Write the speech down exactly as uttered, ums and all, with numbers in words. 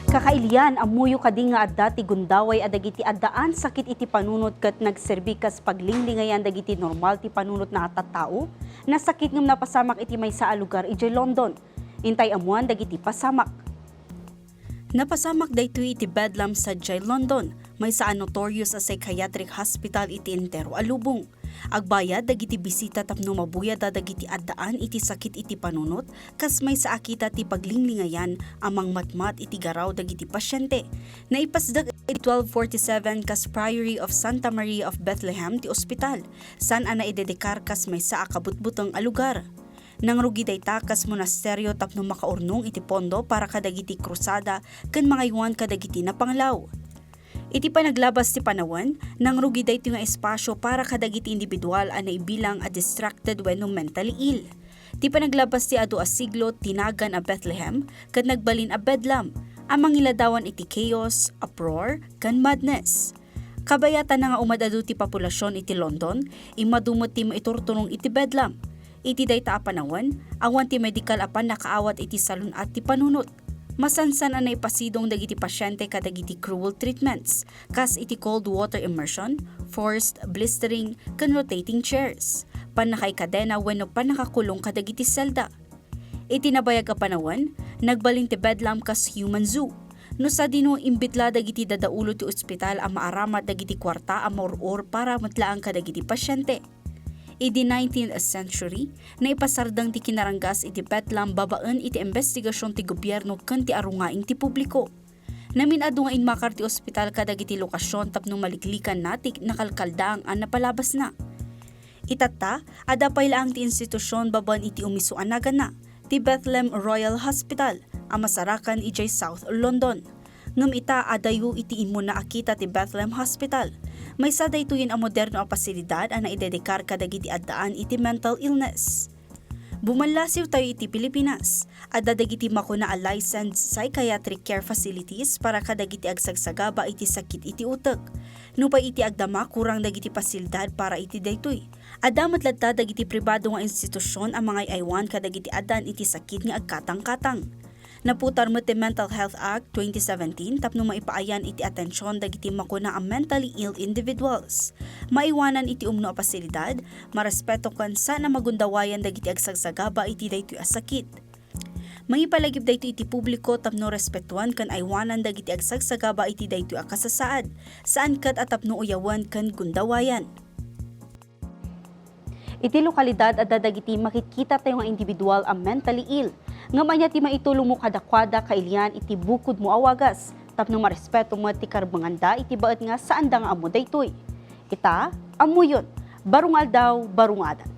Kakailian, ammoyo kadi nga adda ti gundaway a dagiti addaan sakit iti panunot ket nagserbi kas paglinglingayan dagiti normal ti panunot na a tattao? Nasakit ngem napasamak iti maysa a lugar idiay London. Intay ammoan dagiti pasamak. Napasamak daytoy iti Bedlam sadiay London, maysa a notorious a psychiatric hospital iti entero a lubong. Agbayad dagiti bisita tapno mabuyada dagiti addaan iti sakit iti panunot, kas maysa a kita ti paglinglingayan a mangmatmat iti garaw dagiti pasyente. Naipasdek iti twelve forty-seven kas Priory of Santa Maria of Bethlehem ti ospital, saan a naidedikar kas maysa a kabutbuteng a lugar. Nangrugi dayta kas monasterio tapno makaurnong iti pondo para kadagiti krusada ken mangaywan kadagiti napanglaw. Iti panaglabas ti panawen, nangrugi daytoy nga espasio para kadagiti individual a naibilang a distracted wenno mentally ill. Ti panaglabas ti adu a siglo ti nagan a Bethlehem ket nagbalin a Bedlam a mangiladawan iti chaos, uproar, ken madness. Kabayatan na nga umad-adu ti populasion iti London, immadu met ti maiturturong iti Bedlam. Iti dayta a panawen, awan ti medikal a pannakaawat iti salun-at ti panunot. Masansan a naipasidong dagiti pasyente kadagiti cruel treatments, kas iti cold water immersion, forced blistering, ken rotating chairs, pannakaikadena wenno pannakakulong kadagiti selda. Iti nabayag a panawen, nagbalin ti Bedlam kas human zoo. No sadino, imbitla dagiti dadaulo ti ospital a maaramat dagiti kuarta a maur-or para met laeng kadagiti pasyente. Idi nineteenth century, naipasardeng ti kinaranggas iti Bedlam babaen iti imbestigasion ti gobierno ken ti arungaing ti publiko. Namin-adu nga immakar ti ospital kadagiti lokasion tapno maliklikanna ti nakalkaldaang a napalabasna. Itatta, adda pay laeng ti institusion babaen iti umiso a naganna, ti Bethlehem Royal Hospital, a masarakan idiay South London. Ngem ita, adayo iti immuna a kita ti Bethlehem Hospital. Maysa daytoyen a moderno a pasilidad a naidedikar kadagiti addaan iti mental illness. Bumallasiwtayo iti Pilipinas. Adda dagiti makuna a licensed psychiatric care facilities para kadagiti agsagsagaba iti sakit iti utek. Nupay iti agdama, kurang dagiti pasilidad para iti daytoy. Adda met latta dagiti pribado nga institusion a mangay-aywan kadagiti addaan iti sakit nga agkatangkatang. Naputar met ti Mental Health Act twenty seventeen tapno maipaayan iti atension dagiti makuna a mentally ill individuals. Maiwanan iti umno a pasilidad, marespeto ken saan a magundawayan dagiti agsagsagaba iti daytoy a sakit. Mangipalagip daytoy iti publiko tapno respetuan ken aywanan dagiti agsagsagaba iti daytoy a kasasaad, saan ket a tapno uyawen ken gundawayan. Iti lokalidad, adda dagiti makitkitatayo nga individual a mentally ill. Ngem ania ti maitulongmo kadakuada? Kailian iti bukodmo a wagas tapno marespeto met ti karbenganda iti baet nga saanda nga ammo daytoy. Ita, ammoyon, baro nga aldaw, baro nga adat.